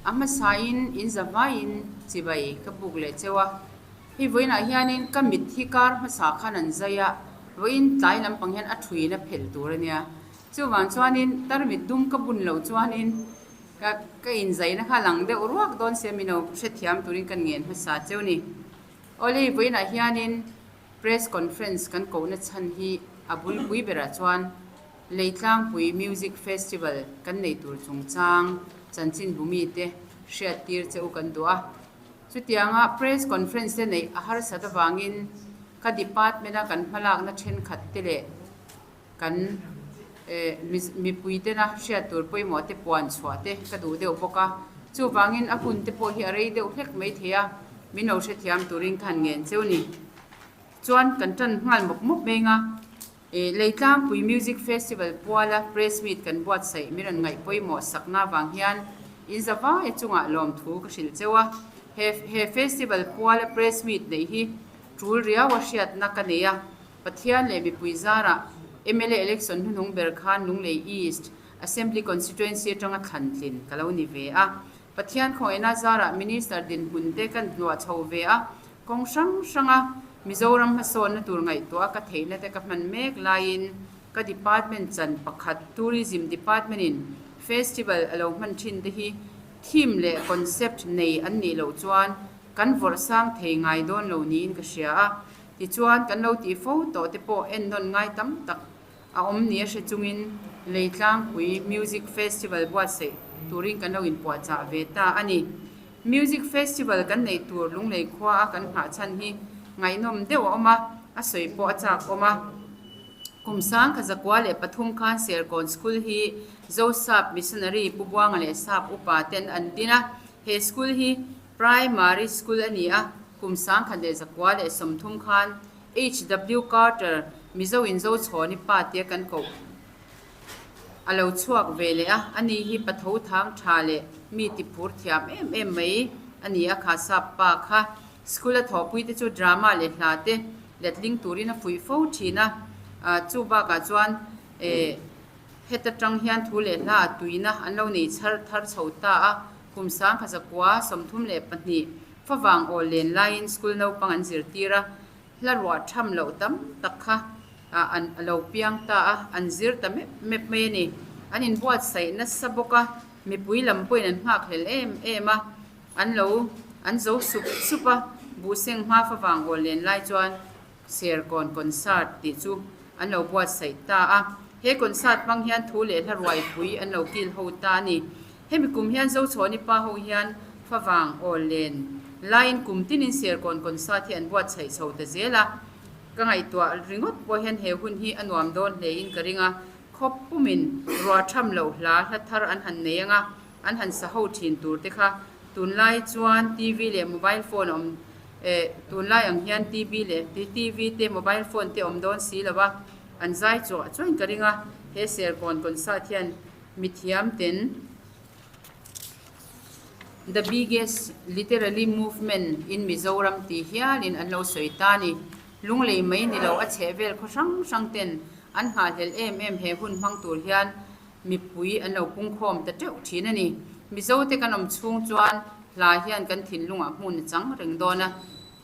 A hmasain in za vaiin chibai ka buk leh cheu a. Hei vawiinah hianin ka mit hi kar hmasa khan an zai a, vawiin tlai lampang hian a thuin a phelh tur a nia. Chuvang chuanin tarmit dum ka bun loh chuanin ka ka inzaina kha lang deuh ruak dawn sia mino hrethiam turin ka ngen hmasa cheu ni. Awle vawiinah hianin press conference kan kohna chhan hi a bulpui berah chuan Leitlangpui Music Festival kan nei tur chungchang chanchinbu mite hriattir che u kan duh a. Chutianga press conference te neih a harsat avangin ka department a kan hmalakna thenkhat te leh kan mipui tena hriat tur pawimawh te puan chhuah te ka duh deuh bawk a. Chuvangin a hun te pawh hi a rei deuh hlek mai thei a, min lo hrethiam turin khan ngen cheu ni. Chuan kan tan nghal mawp mawp meng a. Leitlangpui Music Festival puala Press Meet kan buatsaih min rawn ngaih pawimawh sakna avang hian in zavai chungah lawmthu ka hrilh cheu a. He he festival puala Press Meet neih hi tul riau a hriatna ka nei a. Pathian leh mipui zarah mla election hnuhnung ber khan Lunglei East Assembly Constituency atanga thlan tlin ka lo ni ve a. Pathian khawngaihna zarah Minister dinhmun te kan hnuah chho ve a, Kawng hrang hranga Mizoram hmasawnna tur ngaihtuah ka theihna te ka hman mek laiin ka department chan pakhat Tourism Department in festival a lo hman thin te hi theme leh concept nei an nih loh chuan kan vawrh sang thei ngai dawn lo niin ka hria a. Tichuan kan lo tih fo tawh te pawh ennawn ngai tam tak A awm ni a hre chungin Leitlangpui Music Festival buatsaih turin kan lo inpuahchah ve ta a ni. Music Festival kan neih tur Lunglei khua a kan nghah chhan hi ngaihnawm deuh a awm a, a sawi pawh a chak awm a. Kum 1003 khan Serkawn School hi Zosap Missionary Pu Buanga leh Sap upa ten an din a, he school hi Primary School a ni a, kum 1930 khan HW Carter, Mizo in Zo chhawni pa tia kan koh a lo chhuak ve leh a, ani hi patho thang tha leh mi ti phur thiam em em mai a ni a, kha sap pa kha school a thawhpui te chu drama leh hla te letling turin a fuih fo thin a, chu bakah chuan eh heta tang hian thu leh hla a tuina an lo nei chhar thar chho ta a, kum 1932 Favang aw len laiin school naupang an zirtir a, hla ruah tham loh tam tak kha an a lo piang ta a, an zir ta mep mep mai a ni. An inbuatsaih nasa bawk a, mipui lam pawhin an nghakhlel em em a, an lo an zo sup sup a, buhseng hma favang aw len lai chuan Serkawn concert tih chu an lo buatsaih ta a, he concert hmang hian thu leh hla ruaipui an lo kil ho ta a ni. Hemi kum hian Zochhawni pa ho hian favang aw len laiin kum tinin Serkawn concert hi an buatsaih chho ta zel a, ka ngaihtuah ringawt pawh hian he hun hi a nuam dawn hlein ka ring a, khawp pumin ruah tham loh hla hla thar an han nei anga an han sa ho thin tur te kha tunlai chuan TV leh mobile phone a awm eh tunlai ang hian TV leh TV te mobile phone te awm dawn si lo a, an zai chuah chuain ka ring a, he Serkawn concert hian mithiam ten The biggest literary movement in Mizoram tih hialin an lo sawi ta a ni. Lunglei mai ni lo a chhehvel khaw hrang hrang ten an nghahhlelh em em he hun hmang tur hian mipui an lo pungkhawm ta teuh thin a ni. Mizote kan awm chhung chuan hla hian kan thinlungah hmun a chang reng dawn a.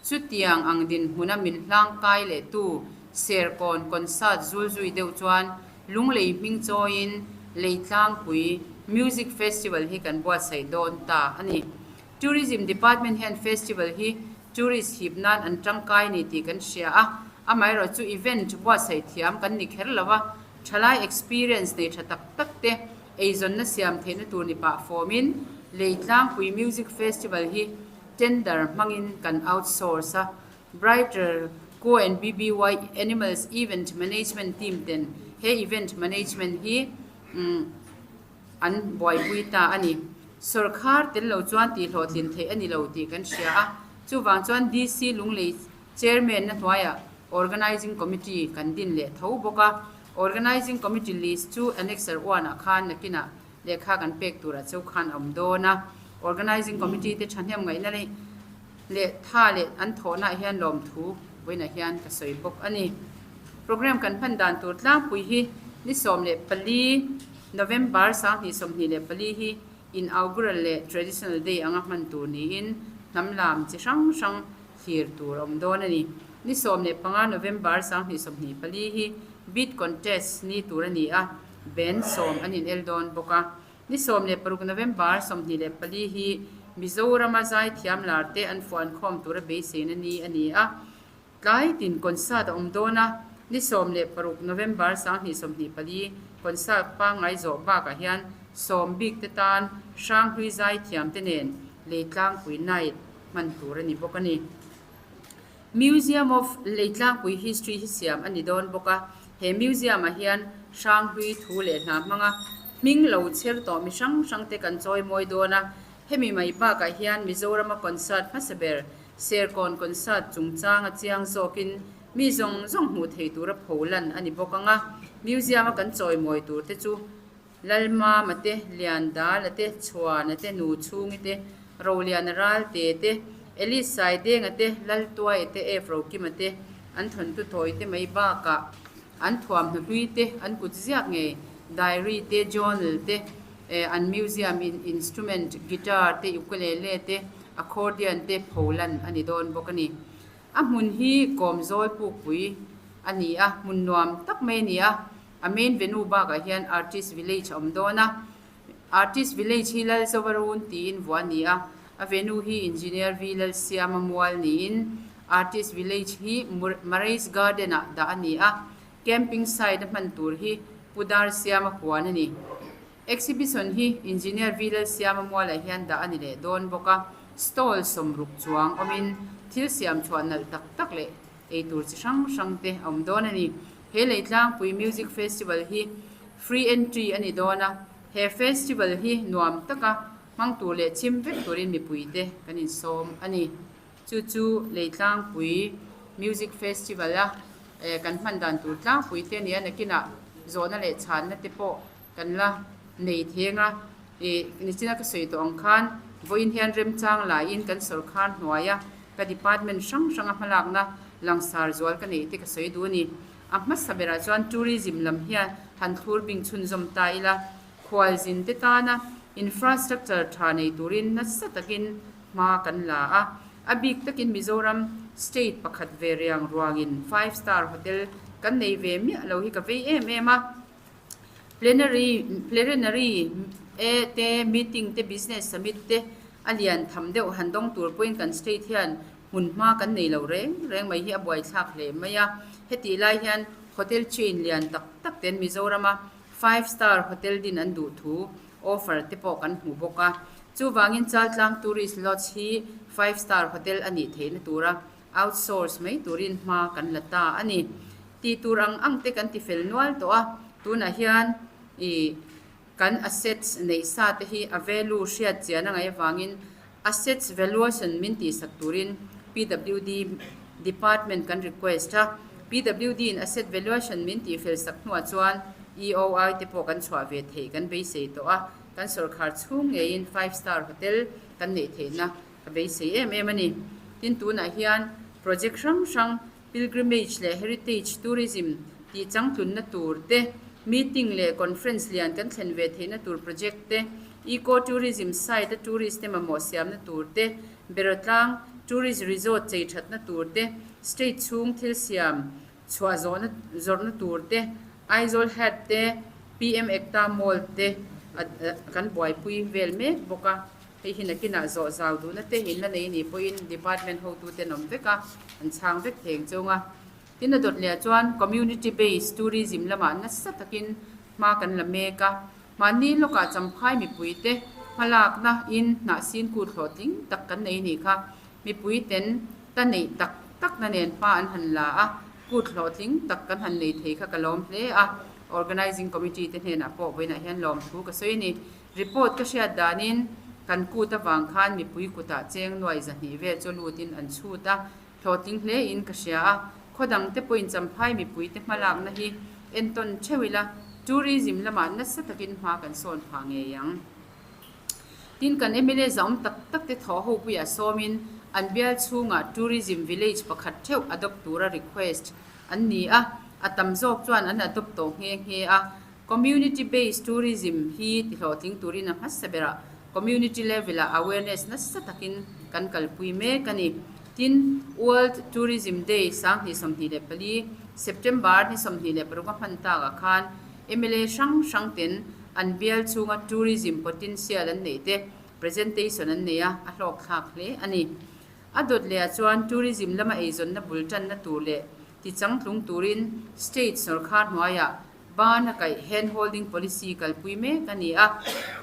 Chutiang ang dinhmuna min hlangkai leh tu Serkawn concert zulzui deuh chuan Lunglei hming chawiin Leitlangpui Music Festival hi kan buatsaih dawn ta a ni. Tourism Department hian festival hi tourist hip nan an tangkai ni tih kan hria a, amaherawh chu event buatsaih thiam kan ni kher lo a, thalai experience nei tha tak tak te eizawnna siam theihna tur ni pah fawmin Leitlangpui Music Festival hi tender hmangin kan outsource a, Brighter Co and BBY Animals Event Management Team ten he event management hi an buaipui ta a ni. Sawrkhar tel lo chuan tihhlawhtlin theih a ni lo tih kan hria a, chuvang chuan DC Lunglei Chairman na hnuaiah Organising Committee kan din leh tho bawk a, Organising Committee list chu Annexure one ah khan nakinah lehkha kan pek turah cheu khan a awm dawn a, Organising Committee te thahnem ngaihna leh leh tha leh an thawhnaah hian lawmthu vawiinah hian ka sawi bawk a ni. Programme kan hman dan tur tlangpui hi ni 14, November 2024 hi. Inaugural leh Traditional Day anga hman tur niin hnam lam chi hrang hrang thlir tur a awm dawn a ni. Ni 15 November 2024 hi Beat Contest ni tur a ni a, band sawm an inel dawn bawk a. Ni 16 November 24 hi Mizorama zaithiam lar te an fuankhawm tura beiseina ni a ni a. Tlai tin concert a awm dawn a, ni 16 November 2024 concert pangngai zawh bakah hian sawm bik te tan Hranghlui zaithiam te nen Leitlangpui Night hman tur a ni bawk a ni. Museum of Leitlangpui History hi siam a ni dawn bawk a, he museum ah hian Hranghlui thu leh hna hmanga hming lo chher tawh mi hrang hrang te kan chawimawi dawn a, hemi mai bakah hian Mizorama concert hmasa ber Serkawn concert chungchang a chiang zawkin mi zawng zawng hmuh thei tura pho lan a ni bawk ang a, museum a kan chawimawi tur te chu Lalmama te, Liandala te, Chhuana te, Nuchhungi te, Roliana Ralte te, Alice Saidenga te, Laltuaia te, F Rokima te, an thawntu tawi te mai bakah an thuamhnaw hlui te, an kut ziak ngei diary te, journal te, an museum in instrument guitar te, ukulele te, Accordion te pholan a ni dawn bawk a ni. A hmun hi Kawmzawl Pukpui a ni a, hmun nuam tak mai a ni a. A main venue bakah hian Artist Village a awm dawn a. Artist Village hi Lalzovarun tiin vuah a ni a. A venue hi Engineer V Lalsiama mual niin Artist Village hi Murray's Garden ah dah a ni a. Camping site a hman tur hi Pu Darsiama huan a ni. Exhibition hi Engineer V Lalsiama mualah hian dah a ni leh dawn bawk a, stall 60 chuang awmin thil siam chhuah nalh tak tak leh ei tur chi hrang hrang te a awm dawn a ni. He Leitlangpui Music Festival hi free entry a ni dawn a, he festival hi nuam taka hmang tur leh chim vek turin mipuite kan insawm a ni. Chu chu Leitlangpui Music Festival a kan hman dan tur tlangpui te a ni a, nakinah zawhna leh chhanna te pawh Kan la nei theng a, ih nichina ka sawi tawh ang khan vawiin hian remchang laiin kan sawrkhar hnuaia ka department hrang hranga hmalakna langsar zual ka neih te ka sawi duh a ni. A hmasa berah chuan tourism lam hian han thlur bing chhunzawm ta ila, khualzin te tana infrastructure tha nei turin nasa takin hma kan la a, a bik takin Mizoram state pakhat ve riang ruangin five star hotel kan nei ve miah lo hi ka vei em em a. Plenary Plenary e te meeting te business summit te a lian tham deuh han dawng tur pawhin kan state hian hmun hma kan nei lo reng reng mai hi a buaithlak hle mai a. Hetih lai hian hotel chain lian tak tak ten Mizorama five star hotel din an duh thu offer te pawh kan hmu bawk a. Chuvangin Chaltlang Tourist Lodge hi five star hotel a nih theihna tura outsource mai turin hma kan la ta a ni. Tih tur ang ang te kan ti fel nual tawh a, tunah hian ih kan assets neih sa te hi a value hriat chian a ngaih avangin assets valuation min tihsak turin PWD department kan request a, PWD in asset valuation min tih fel sak hnuah chuan EOI te pawh kan chhuah ve theih kan beisei tawh a, kan sawrkhar chhung ngeiin five star hotel kan neih theihna ka beisei em em a ni. Tin tunah hian project hrang hrang Pilgrimage leh Heritage Tourism tih changtlunna tur te, meeting leh conference lian kan thlen ve theihna tur project te, Eco Tourism site a tourist te mamawh siamna tur te, Berawtlang Tourist Resort chei thatna tur te, state chhung thil siam chhuah zawhna zawrhna tur te, Aizawl Hat te, PM Ekta Mall te kan buaipui vel mek bawk a. Hei hi nakinah zawh zau duhna te in la nei nih pawhin department hotute an awm vek a, an chhang vek thei ang chung a. Tin a dawt leh chuan community based tourism lamah nasa takin hma kan la mek a. Mahni lawkah Champhai mipuite hmalakna in hnahsin kut hlawhtling tak kan nei nih kha mipuiten ta neih tak takna nen hma an han la a, kut hlawhtling tak kan han nei thei kha ka lawm hle a. Organizing committee te hnenah pawh vawiinah hian lawmthu ka sawi a ni. Report ka hriat danin kan kut avang khan mipui kutah cheng nuai 200 vel chu lutin an chhut a, hlawhtling hlein ka hria a, khaw dangte pawhin Champhai mipuite hmalakna hi entawn theuh ila, tourism lamah nasa takin hma kan sawn phah ngei ang. Tin, kan mla zaum tak takte thawh ho puiah sawmin an bial chhungah tourism village pakhat theuh adopt tura request an ni a, a tam zawk chuan an adopt tawh nghe nghe a, Community based tourism hi tihlawhtling turin a hmasa berah Community level ah awareness nasa takin kan kalpui mek a ni. Tin, World Tourism Day 2024, September ni 26 a hman takah khan mla hrang hrang ten an bial chhunga tourism potential an neih te presentation an nei a, a hlawk thlak hle a ni. A dawt leh ah chuan tourism lama eizawnna bul tanna tur leh tichangtlung turin state sawrkhar hnuaiah ban a kaih hand holding policy kalpui mek a ni a.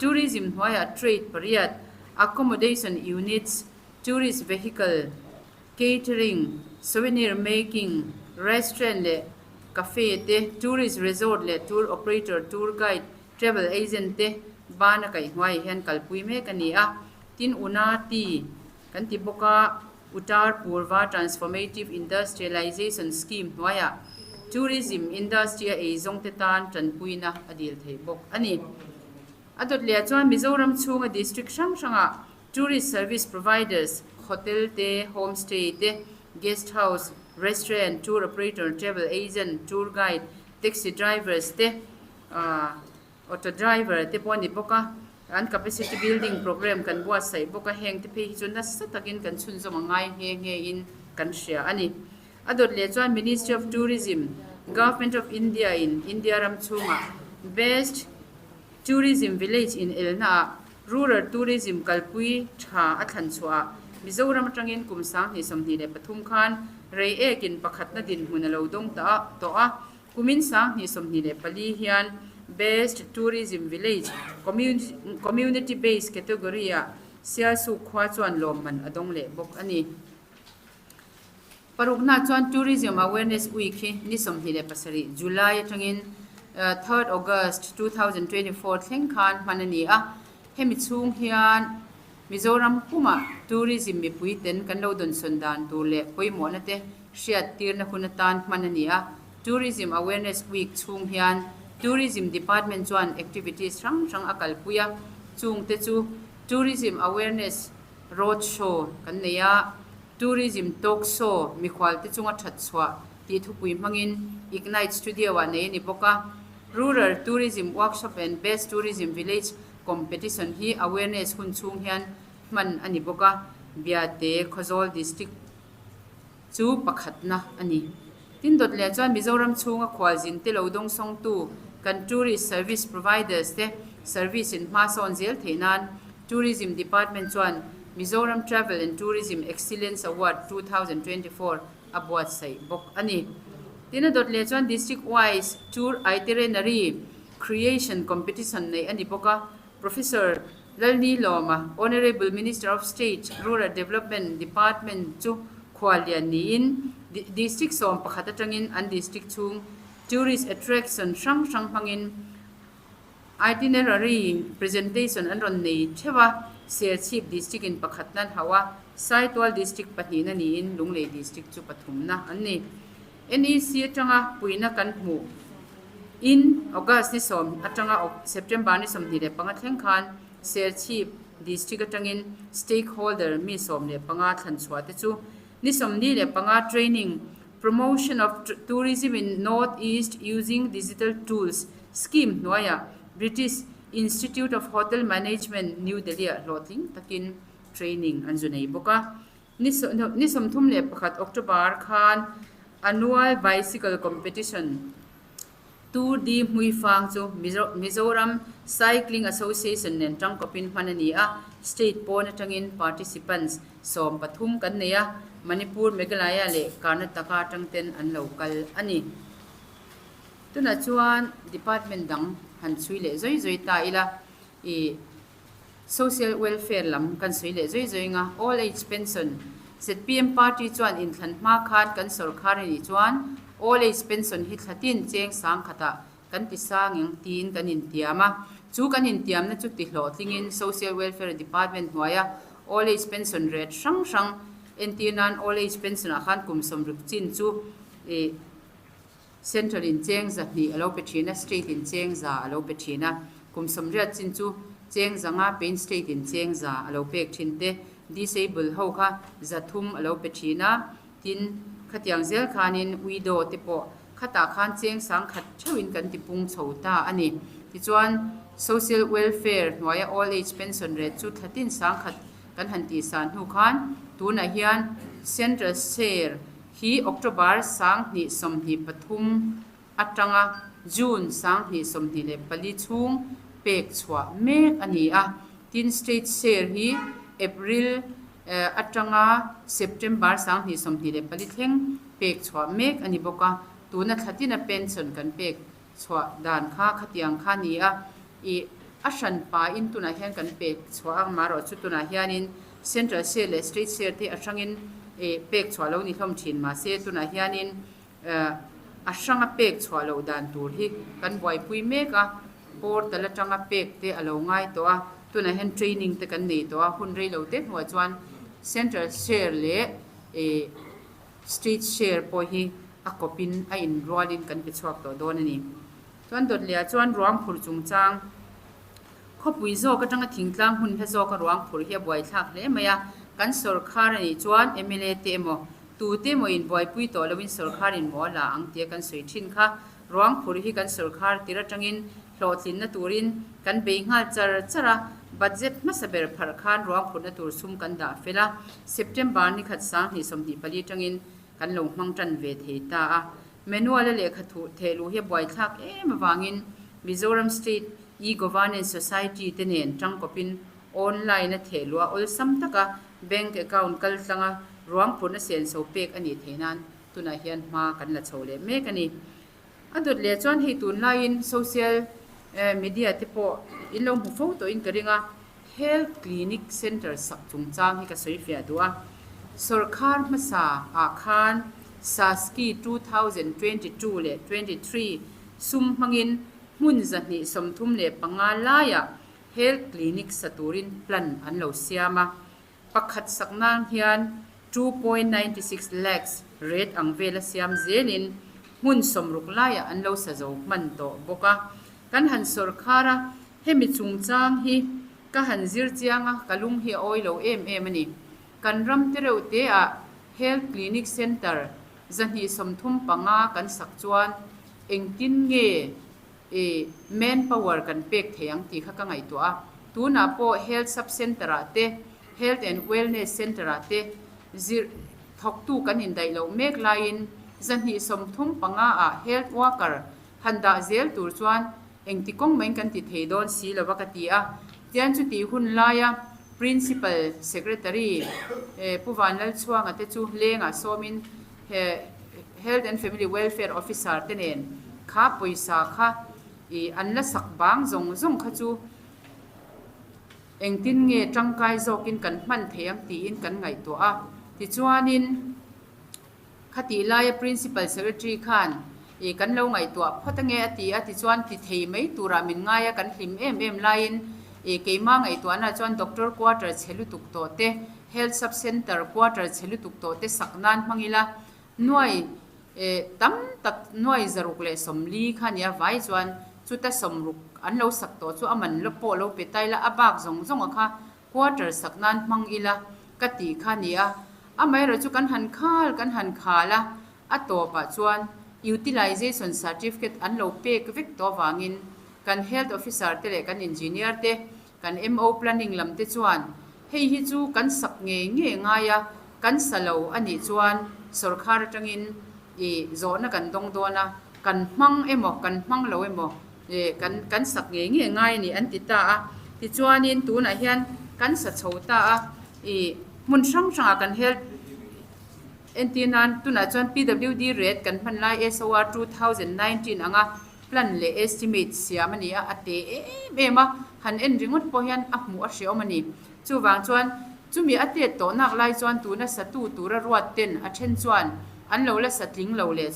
Tourism hnuaiah trade pariat, accommodation units, tourist vehicle, catering, souvenir making, restaurant leh cafe te, tourist resort leh tour operator, tour guide, travel agent te ban a kaih hnuaiah hian kalpui mek a ni a. Tin, Unati kan ti bawk a, Uttar Purva Transformative Industrialization Scheme hnuaiah tourism industry a eizawng te tan tanpuina a dil thei bawk a ni. A dawt leh ah chuan Mizoram chhunga district hrang hrangah tourist service providers, hotel te, homestay te, guest house, restaurant, tour operator, travel agent, tour guide, taxi drivers te, Auto driver te pawh a ni bawk a, an capacity building programme kan buatsaih bawk a, heng te phei hi chu nasa takin kan chhunzawm a ngai nghe nghe in kan hria a ni. A dawt leh chuan Ministry of Tourism, Government of India in India ram chhungah Best Tourism Village in elna ah Rural Tourism kalpui tha a thlan chhuah ah Mizoram atangin kum 2023 khan Reiek in pakhatna dinhmun a lo dawng ta tawh a, Kumin 2024 hian Best Tourism Village, Community Based category-ah Sialsuk khua chuan lawmman a dawng leh bawk a ni. Parukna chuan Tourism Awareness Week hi ni 27 July atangin third August 2024 thleng khan hman a ni a. Hemi chhung hian Mizoram pumah tourism mipui ten kan lo dawnsawn dan tur leh pawimawhna te hriattirna hun atan hman a ni a. Tourism Awareness Week chhung hian Tourism Department chuan activities hrang hrang a kalpui a, chungte chu Tourism Awareness Road Show kan nei a, Tourism Talk Show mikhualte chunga that chhuah tih thupui hmangin Ignite Studio-ah nei a ni bawk a. Rural Tourism Workshop and Best Tourism Village Competition hi awareness hun chhung hian hman a ni bawk a, Biate Khawzawl District chu pakhatna a ni. Tin dawt leh chuan Mizoram chhunga khualzin te lo dawngsawngtu kan tourist service providers te service in hma sawn zel theih nan Tourism Department chuan Mizoram Travel and Tourism Excellence Award 2024 a buatsaih bawk a ni. Tin a dawt leh chuan District wise Tour Itinerary Creation Competition neih a ni bawk a, Professor Lalnilawma, Honourable Minister of State, Rural Development Department chu khuallian niin District 11 atangin an district chhung tourist attraction hrang hrang hmangin itinerary presentation an rawn nei theuh a, Serchhip District in pakhatna an hauh a, Saitual District pahnihna niin Lunglei District chu pathumna an ni. NEC atanga puihna kan hmuh in August ni sawm atanga September ni 25 thleng khan Serchhip District atangin stakeholder mi 15 thlan chhuah te chu ni 45 training Promotion of Tourism in North East Using Digital Tools scheme hnuaiah British Institute of Hotel Management, New Delhi-ah hlawhtling takin training an zu nei bawk a. Ni 31 October khan Annual Bicycle Competition Tour de Hmuifang chu Mizoram Cycling Association nen tangkawpin hman a ni a, state pawn atangin participants 13 kan nei a, Manipur, Meghalaya leh Karnataka atang ten an lo kal a ni. Tunah chuan department dang han chhui leh zawi zawi ta ila i Social welfare lam kan sawi leh zui zui nga, Old Age Pension, zpm party chuan inthlan hma khan kan sawrkhar a nih chuan Old Age Pension hi thlatin cheng sang khatah kan ti sang eng tiin kan intiam a. Chu kan intiamna chu ti hlawhtlingin Social Welfare Department hnuaia Old Age Pension rate hrang hrang entir nan Old Age Pension ah khan kum 60 chin chu ih Central in cheng 200 a lo pe thin a, State in cheng 100 a lo pe thin a. Kum 80 chin chu cheng 500 pein State in cheng 100 a lo pek thin te, Disable ho kha 300 a lo pe thin a. Tin, khatiang zel khanin widow te pawh khatah khan cheng 1000 theuhin kan ti pung chho ta a ni. Tichuan, Social Welfare hnuaia Old Age Pension rate chu thla tin sangkhat kan han tihsan hnu khan tunah hian Central Share hi October 2023 atanga June 2024 chhung pek chhuah mek a ni a. Tin, State Share hi April atanga September 2024 thleng pek chhuah mek a ni bawk a. Tuna thla tina pension kan pek chhuah dan kha khatiang kha a ni a, ih a hran pain tunah hian kan pek chhuah ang marawh chu tunah hianin Central share leh State share te a hrangin ih pek chhuah lo ni hlawm thin mahse tunah hianin a hranga pek chhuah loh dan tur hi kan buaipui mek a, portal atanga pek te a lo ngai tawh a, tunah hian training te kan nei tawh a, hun rei lo te hnuah chuan Central share leh ih Street share pawh hi a kawpin a inrualin kan pe chhuak tawh dawn a ni. Chuan Dawtliah chuan ruang phur chungchang khawpui zawk atanga thingtlang hmun hla zawka ruang phur hi a buaithlak hle mai a, kan sawrkhar a nih chuan mla te emaw tute emaw in buaipui tawh loin sawrkhar in maw a la ang tia kan sawi thin kha ruang phur hi kan sawrkhar tir atangin hlawhtlinna turin kan bei nghal char char a, budget hmasa ber pharh khan ruang phurhna tur sum kan dah fel a, September ni khat 2024 atangin kan lo hmang tan ve thei ta a. Manual a lehkha thuh theh luh hi a buaithlak em avangin Mizoram State E-Governance Society te nen tangkawpin online a theh luh a awlsam taka bank account kal tlanga ruang phurhna senso pek a nih theih nan tunah hian hma kan la chho leh mek a ni. A dawt leh chuan hei tunlaiin social media te pawh in lo hmu fo tawhin ka ring a, Health Clinic Centre sak chungchang hi ka sawi fiah duh a. Sawrkhar hmasa ah khan Saski 2022 leh 23 sum hmangin hmun 235 laiah Health Clinic sa turin plan an lo siam a. Pakhat sak nan hian 2.96 lakhs rate ang vela siam zelin hmun 60 laiah an lo sa zo hman tawh bawk a. Kan han sawrkhar a, hemi chungchang hi ka han zir chiang a, ka lung hi a awi lo em em a ni. Kan ram te reuh te ah Health Clinic Centre 235 kan sak chuan engtin nge I man power kan pek thei ang tih kha ka ngaihtuah a, tunah pawh Health Sub Centre ah te, Health and Wellness Centre ah te zir thawktu kan indaih loh mek laiin 235 ah Health Worker han dah zel tur chuan engti kawng maiin kan ti thei dawn si lova ka ti a, tian chutih hun laia Principal Secretary Pu Vanlalchhuanga te chu lengah sawmin Health and Family Welfare Officer te nen kha pawisa kha ih an la sak bang zawng zawng kha chu engtin nge tangkai zawkin kan hman thei ang tiin kan ngaihtuah a. Tichuanin khatih laia Principal Secretary khan ih kan lo ngaihtuah phawt ange a ti a, tichuan ti thei mai turah min ngai a, kan hlim em em laiin ih keimah ngaihtuahna chuan Doctor Quarter chhe lutuk tawh te Health Sub Centre quarter chhe lutuk tawh te sak nan hmang ila nuai tam tak nuai 640 kha nia vai chuan chuta 60 an lo sak tawh chu a man lo pawh lo pe ta ila a bak zawng zawng a kha quarter sak nan hmang ila ka tih kha nia amaherawhchu chu kan han khal kan han khal a a tawpah chuan utilization certificate an lo pek vek tawh avangin kan health officer te leh kan engineer te Kan MO planning lam te chuan hei hi chu kan sak ngei ngei ngai a, kan sa lo a nih chuan sawrkhar atangin i zawhna kan dawng dawn a, kan hmang emaw kan hmang lo emaw kan kan sak ngei ngei ngai a ni an ti ta a. Tichuanin tunah hian kan sa chho ta a, i hmun hrang hrangah kan health entir nan tunah chuan PWD rate kan hman lai SOR 2019 anga Plan leh estimate siam a ni a, a te em em a, han en ringawt pawh hian a hmuh a hreawm a ni. Chuvang chuan chumi a tet tawh nak lai chuan tuna satu tura ruat ten a then chuan an lo la sa tling lo leh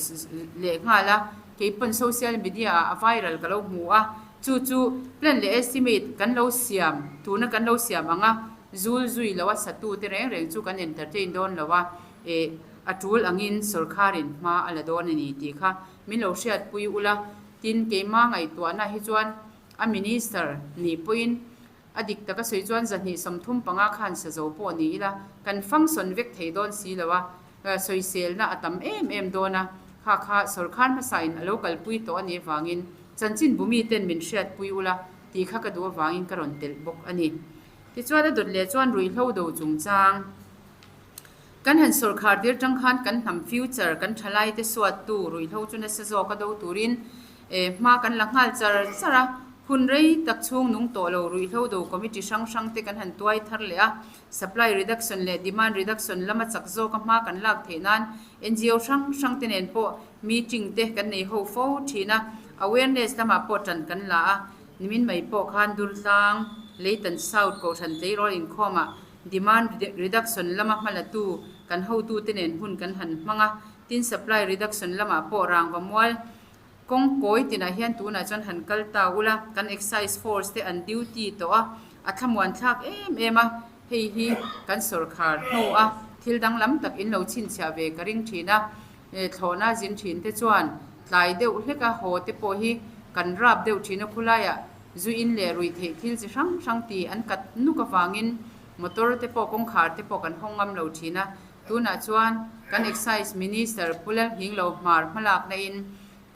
leh nghal a, kei pawn social media ah a viral ka lo hmu a, chu chu plan leh estimate kan lo siam tuna kan lo siam ang a, zul zui lo a satu te reng reng chu kan entertain dawn lo a, eh a tul angin sawrkharin hma a la dawn a ni tih kha Min lo hriatpui ula, tin keimah ngaihtuahna hi chuan a Minister nih pawhin a dik taka sawi chuan 235 khan sa zo pawh ni ila kan function vek thei dawn si lo a, sawiselna a tam em em dawn a, kha kha sawrkhar hmasain a lo kalpui tawh a nih avangin Chanchinbu miten min hriatpui ula tih kha ka duh avangin ka rawn telh bawk a ni. Tichuan a dawt leh chuan ruihhlo do chungchang kan han sawrkhar tir tang khan kan hnam future kan thalaite suattu ruihhlo chu nasa zawka do turin hma kan la nghal char char a. Hun rei tak chhung nung tawh lo ruihhlo do committee hrang hrang te kan han tuai thar leh a. Supply reduction leh demand reduction lama chak zawka hma kan lak theih nan NGO hrang hrang te nen pawh meeting te kan nei ho fo thin a, awareness lamah pawh tan kan la a. Nimin mai pawh khan Durtlang, Leitan South Kohhran tleirawl inkhawmah demand reduction lama hmalatu kan hotute nen hun kan han hmang a, tin supply reduction lamah pawh rangva mual kawng kawi tinah hian tunah chuan han kal ta ula, kan excise force te an duty tawh a, a thlamuan thlak em em a, hei hi kan sawrkhar hnu a thil danglam tak in lo chhinchhiah ve ka ring thin a. Thlawhna zin thin te chuan tlai deuh hlek a haw te pawh hi kan rap deuh thin a khulaiah zu in leh ruih theih thil chi hrang hrang ti an kat nuk avangin motor te pawh kawngkhar te pawh kan hawng ngam lo thin a. Tunah chuan kan Excise Minister Pu Lalhinglo Hmar hmalakna in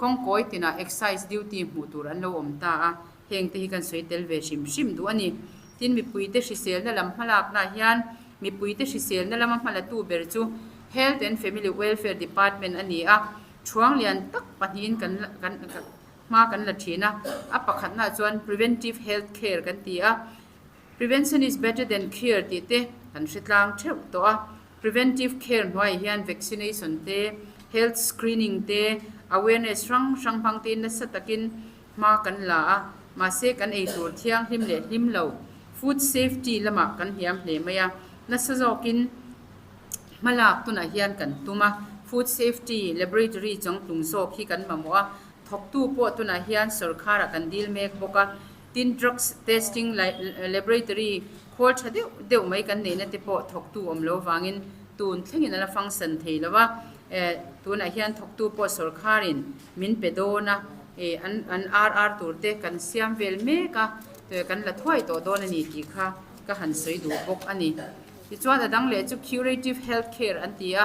kawngkawi tinah Excise duty hmuh tur an lo awm ta a, heng te hi kan sawi tel ve hrim hrim duh a ni. Tin mipuite hriselna lam hmalaknaah hian Mipuite hriselna lama hmalatu ber chu Health and Family Welfare Department a ni a, thuang lian tak pahnihin kan kan hma kan la thin a. A pakhatnaah chuan Preventive Health Care kan ti a, Prevention is better than cure tih te kan hre tlang theuh tawh a. Preventive Care hnuaiah hian vaccination te, health screening te, awareness hrang hrang hmang tein nasa takin Hma kan la a, mahse kan ei tur thianghlim leh hlim lo, food safety, lamah kan hniam hle mai a, nasa zawkin hma lak tunah hian kan tum a, food safety laboratory chawngtlung zawk hi kan mamawh a, thawktu pawh tunah hian sawrkharah kan dil mek bawk a, tin drugs testing laboratory khawl tha deuh deuh mai kan neihna te pawh thawktu awm lo vangin tun thlengin a la function thei lo a, tunah hian thawktu pawh sawrkharin min pe dawn a, ih an an ar ar tur te kan siam vel mek a, kan la thuai tawh dawn a ni tih kha ka han sawi duh bawk a ni. Tichuan a dang leh chu curative health care an ti a,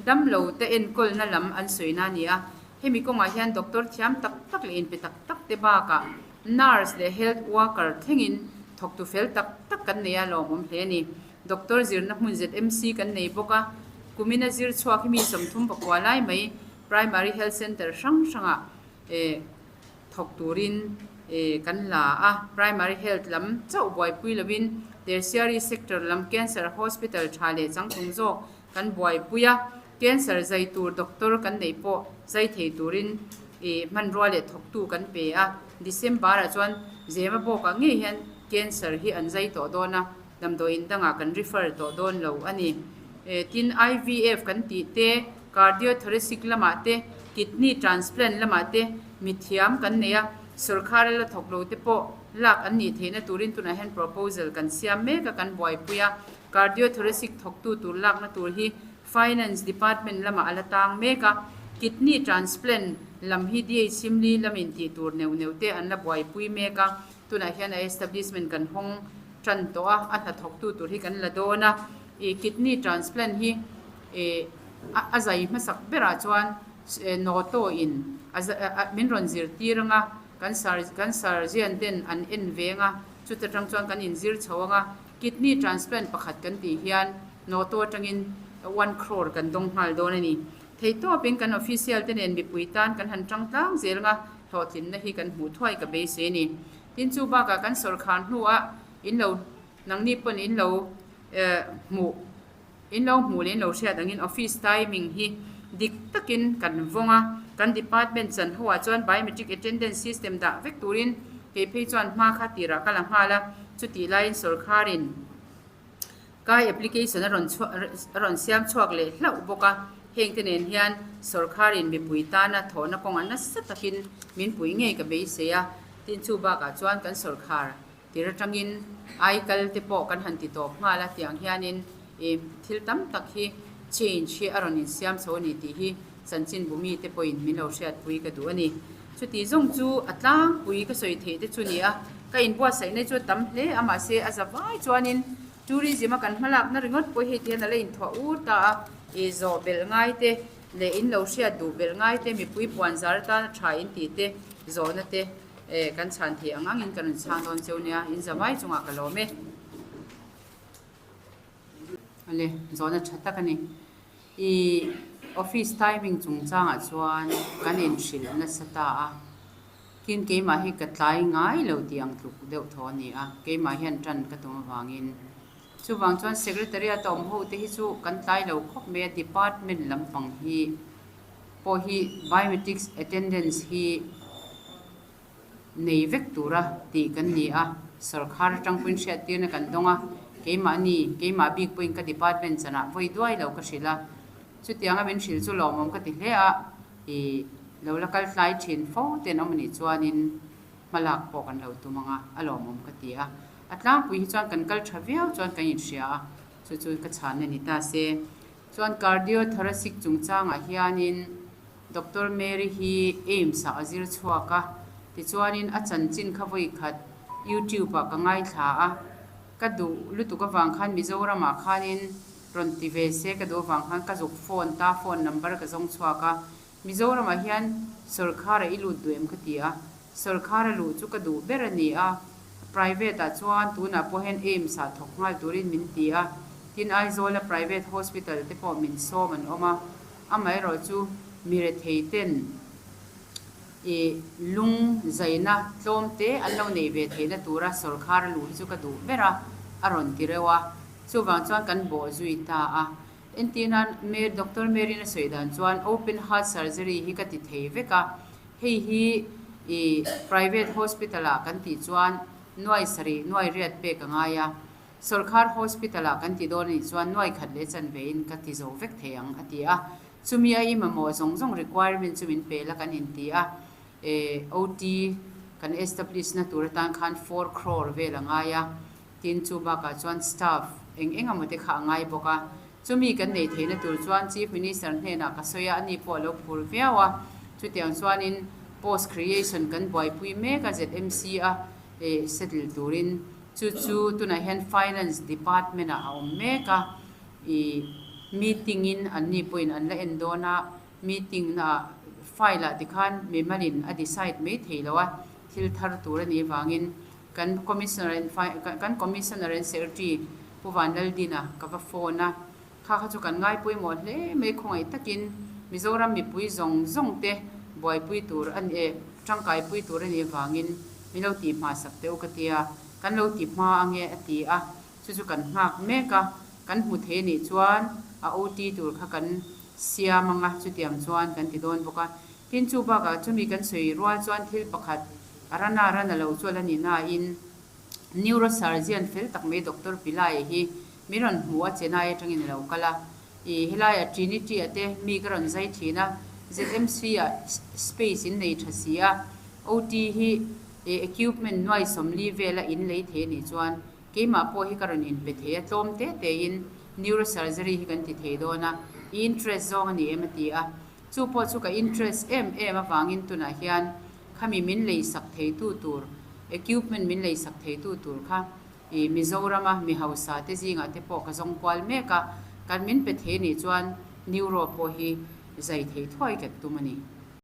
damlo te enkawlna lam an sawina a ni a, hemi kawngah hian doctor thiam tak tak leh inpe tak tak te bakah nurse leh health worker thlengin thawktu fel tak tak kan nei a lawmawm hle a ni. Doctor zirna hmun ZMC kan nei bawk a, kumina zir chhuak hi mi 39 lai mai Primary Health Centre hrang hrangah eh thawk turin eh kan la a, Primary Health lam chauh buaipui lovin Tertiary Sector lam Cancer Hospital tha leh changtlung zawk kan buaipui a, Cancer zai tur doctor kan neih pawh zai thei turin eh hmanrua leh thawktu kan pe a, December ah chuan Zema bawkah ngei hian Cancer hi an zai tawh dawn a, damdawiin dangah kan refer tawh dawn lo a ni. Tin, IVF kan tih te, cardiothoracic lamah te, kidney transplant lamah te mithiam kan nei a, sawrkhar a la thawk lo te pawh lak an nih theihna turin tunah hian proposal kan siam mek a, kan buaipui a. Cardiothoracic thawktu tur lakna tur hi Finance department lamah a la tang mek a, kidney transplant lam hi DH Simli lamin tih tur neuh neuh te an la buaipui mek a, tunah hian a establishment kan hawng tan tawh a, a hnathawktu tur hi kan la dawn a, ih kidney transplant hi ih a zai hmasak berah chuan Noto in a min rawn zirtir ang a, kan sir kan surgeon ten an en veng a, chuta tang chuan kan inzir chho ang a, kidney transplant pakhat kan tih hian Noto atangin one crore kan dawng nghal dawn a ni. Theihtawpin kan official te nen mipui tan kan han tang tlang zel ang a, hlawhtlinna hi kan hmuh thuai ka beisei a ni. Tin chu bakah kan sawrkhar hnuah in lo nangni pawn in lo hmuh in lo hmuh leh in lo hriat angin office timing hi dik takin kan vawng a, kan department chan ho ah chuan biometric attendance system dah vek turin kei phei chuan hma kha tirah ka la nghal a, chutih laiin sawrkharin Kai application a rawn chhuah a rawn siam chhuak leh hlauh bawk a, hengte nen hian sawrkharin mipui tana thawhna kawngah nasa takin min pui ngei ka beisei a, tin chu bakah chuan kan sawrkhar tir atangin ai kal te pawh kan han ti tawp nghal a, tiang hianin ih thil tam tak hi change hi a rawn insiam chho a ni tih hi chanchinbu mite pawhin min lo hriatpui ka duh a ni. Chuti zawng chu a tlangpui ka sawi theih te chu ni a, ka inbuatsaihna chu a tam hle a, mahse a za vai chuanin tourism a kan hmalakna ringawt pawh hei ti hian a la inthuah ur ta a, ih zawh belh ngai te leh in lo hriat duh belh ngai te mipui puan zar atana tha in tih te Zawhna te kan chhan theih ang angin ka rawn chhang dawn cheu nia, in za vai chungah ka lawm e. Awle, zawhna tha tak a ni. I office timing chungchangah chuan kan inhrilh nasa ta a, tin keimah hi ka tlai ngai lo tih ang tluk deuh thaw a ni a, keimah hian tan ka tum avangin. Chuvang chuan Secretariat a awm ho te hi chu kan tlai lo khawp mai a, department lampang hi pawh hi biometrics attendance hi nei vek tura tih kan ni a, sawrkhar atang pawhin hriattirna kan dawng a, keimahni, keimah bik pawhin ka department chanah vawi duai lo ka hrilh a, chutianga min hrilh chu lawmawm ka ti hle a, ih lo la kal tlai thin fo te an awm anih chuanin hmalak pawh kan lo tum ang a, a lawmawm ka ti a, a tlangpui hi chuan kan kal tha viau chuan kan inhria a, chu chu ka chhanna ni ta se. Chuan cardiothoracic chungchangah hianin Doctor Mary hi AIIMS ah a zir chhuak a, tichuanin a chanchin kha vawi khat YouTube ah ka ngaithla a, ka duh lutuk avang khan Mizoram ah khanin rawn ti ve se ka duh avang khan ka zuk phone ta, phone number ka zawng chhuak a, Mizoram ah hian sawrkhar ah i lut duh em ka ti a, sawrkhar a luh chu ka duh ber a ni a, private ah chuan tunah pawh hian AIIMS ah thawk nghal turin min ti a, tin Aizawl a private hospital te pawh min sawm an awm a, Amaherawh chu mi rethei ten i lung zaina tlawm te an lo nei ve theihna tura sawrkhar a luh hi chu ka duh ber a, a rawn ti reuh a. Chuvang chuan kan bawh zui ta a. Entirnan, Doctor Mary'n a sawi dan chuan open heart surgery hi ka ti thei vek a, hei hi i private hospital ah kan tih chuan nuai sarih, nuai riat pek a ngai a. Sawrkhar Hospital-ah kan ti dawn anih chuan nuai khat leh chanve in ka ti zo vek thei ang, a ti a. Chumi a i mamawh zawng zawng requirement chu min pe la kan inti a. E, OT kan establish na tur atan khan 4 crore vel a ngai a. Tin, chu bakah chuan staff eng eng emaw te kha a ngai bawk a. Chumi kan nei theihna tur chuan Chief Minister hnenah ka sawi a, ani pawh a lo phur viau a. Chutiang chuanin post creation kan buaipui mek a ZMC a e settle turin. Chu chu tunah hian Finance Department ah a awm mek a, ih meeting in anni pawhin an la en dawn a, meeting na ah file ah tikhan mimalin a decide mai thei lo a, thil thar tur a nih avangin kan Commissioner and kan Commissioner and Secretary Pu Vanlaldina ka va phone a, Kha kha chu kan ngai pawimawh hle mai khawngaih takin Mizoram mipui zawng zawng te buaipui tur a ni eh tangkaipui tur a nih avangin min lo tih hma sak teh u ka tia, kan lo ti hma ange a ti a, chu chu kan nghak mek a, kan hmu thei anih chuan a OT tur kha kan siam anga chutiang chuan kan ti dawn bawk a, tin chu bakah chumi kan sawi rual chuan thil pakhat a rana rana lo chuan a ni nain Neurosurgeon fel tak mai Doctor Pillai hi min rawn hmu a, Chennai atangin a lo kal a. Ih, helaiah Trinity-a te mi ka rawn zai thin a, ZMC-ah space in nei tha si a, OT hi equipment nuai sawmli vela in lei thei a nih chuan keimah pawh hi ka rawn inpe thei a, tlawm te tein neurosurgery hi kan ti thei dawn a, i interest zawng a ni em a ti a. Chu pawh chu ka interest em em avangin tunah hian Khami min lei sak theitu tur, equipment min lei sak theitu tur kha i Mizorama mi hausa te zingah te pawh ka zawng kual mek a, kan min pe thei nih chuan Neuro pawh hi zai thei thuai kan tum a ni.